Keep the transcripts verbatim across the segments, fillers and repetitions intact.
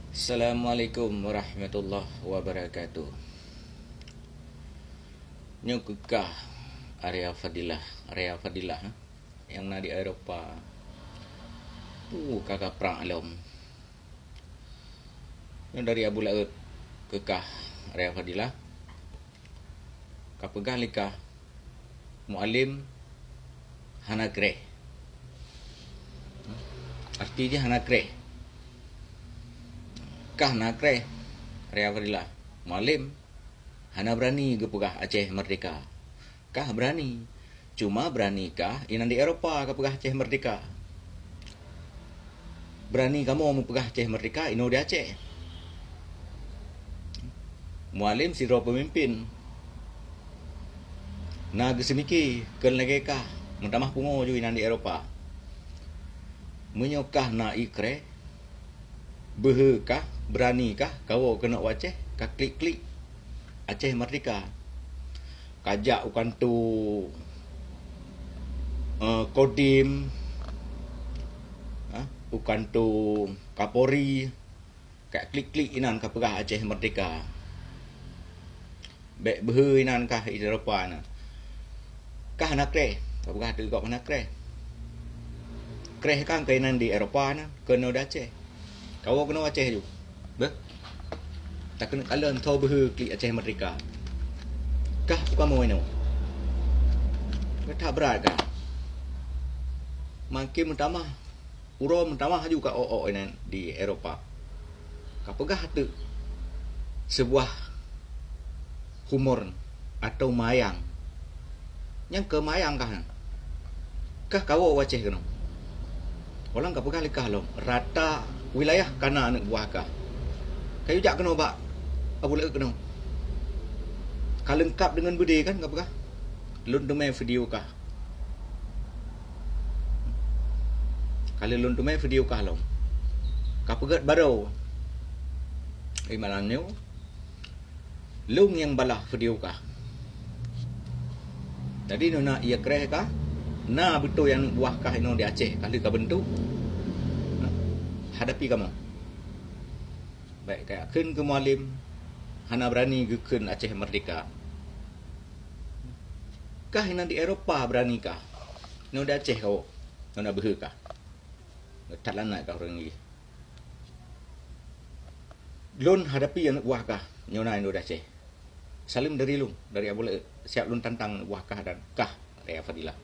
Assalamualaikum warahmatullahi wabarakatuh. Nyoe keu kah Arya Fadilah, Arya Fadilah, eh, nyang na di Eropa. Puh, ka kaprang lom. Nyoe dari Abu Laôt keu kah Arya Fadilah. Kapeugah lé kah, Mualem hana kreh. Arti jih hana kreh. Kah na kreh, Arya Fadilah. Mualem hana beurani geupeugah Aceh merdeka. Kah beurani. Cuma beurani kah inan di Eropa kapeugah Aceh merdeka. Beurani kamoe meupeugah Aceh merdeka inoe di Aceh. Mualem sidroe peumimpén. Na geuseumiki keu lagèe kah meutamah pungo ju inan di Eropa. Meunyoe kah na ikreh, beuhe kah, beurani kah, kawoe keunoe u Aceh, kaklik-klik Aceh merdeka. Kajak u kanto, eh, Kodim, ha, u kanto Kapolri, kaklik-klik inan kapeugah Aceh merdeka. Bèk beuhe inan kah i Eropa na. Kah na kreh, kapeugah teuk gob hana kreh. Kreh kah keu inan di Eropa na, keunoe di Aceh. Kawoe keunoe Aceh ju. Beuh. Takeuneuk kalon tho beuhe klik Aceh merdeka. Kah kamoe inoe. Ka that brat kah. Makin meutamah uroe meutamah ju ka ôk-ôk inan di Eropa. Kapeugah teuk seubuah humor atau mayang. Nyang keu mayang kah nyan? Kah kawoe u Aceh keunoe. Ulang kapeugah lé kah lom, rata wilayah kana aneuk buah kah. Kayue jak keunoe bak Abu Laôt keunoe. Ka leungkap deungon beudé kan kapeugah. Lôn teumé video kah. Ka lheueh lôn teumé video kah lom. Kapeugét baroe. Di malam nyoe, lôn nyang balah video kah. Jadi, nuna ié kreh kah, na beutôi aneuk buah kah inoe di Aceh, ka lheueh ka beuntuk. Hadapi kamoe. Bèk kajak kheun keu Mualem, hana beurani geukheun Aceh merdeka. Kah inan di Eropa beurani kah. Inoe di Aceh kawoe, nyoe na beuhe kah. That laén kah ureueng nyoe. Lôn hadapi aneuk buah kah, nyoe na inoe di Aceh. Saleuem dari lôn, dari Abu Laôt, siap lôn tantang aneuk buah kah dan kah, Arya Fadilah.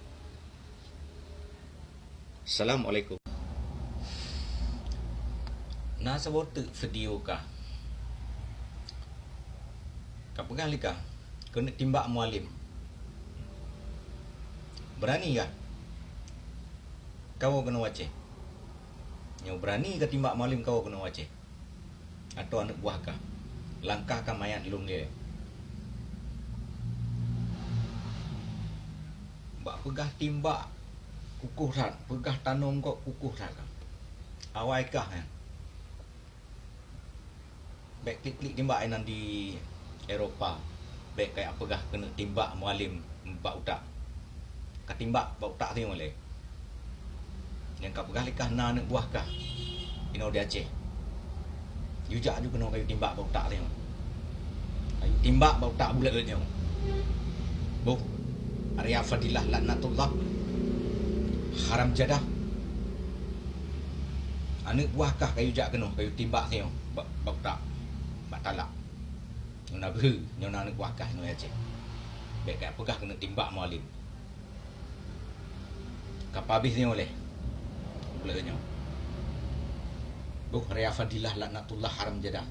Assalamualaikum. Na saboh teuk video kah. Kapeugah lé kah, keuneuk timbak Mualem. Beurani kah? Kawoe keunoe u Aceh. Nyoe beurani kah timbak Mualem, kawoe keunoe u Aceh. Atau aneuk buah kah. Langkah kah manyét lôn lé. Bak peugah timbak kukoh that, peugah tanong kok kukoh that kah. Awai kah nyan. Bèk klik-klik timbak inan di Eropa. Bèk kajak peugah keuneuk timbak Mualem bak utak. Katimbak bak utak singoh lé. Nyang kapeugah lé kah na aneuk buah kah inoe di Aceh. Yue jak ju keunoe kayue timbak bak utak singoh. Kayue timbak bak utak Abu Laôt nyoe. Boh, Arya Fadilah laknatullah. Haram jadah. Aneuk buah kah kayue jak keunoe, kayue timbak singoh bak, bak utak, bak talak. Nyoe na beuhe, nyoe na aneuk buah kah inoe Aceh. Bèk kajak peugah keuneuk timbak Mualem. Ka pabéh singoh lé. Abu Laôt nyoe. Boh, Arya Fadilah laknatullah, haram jadah.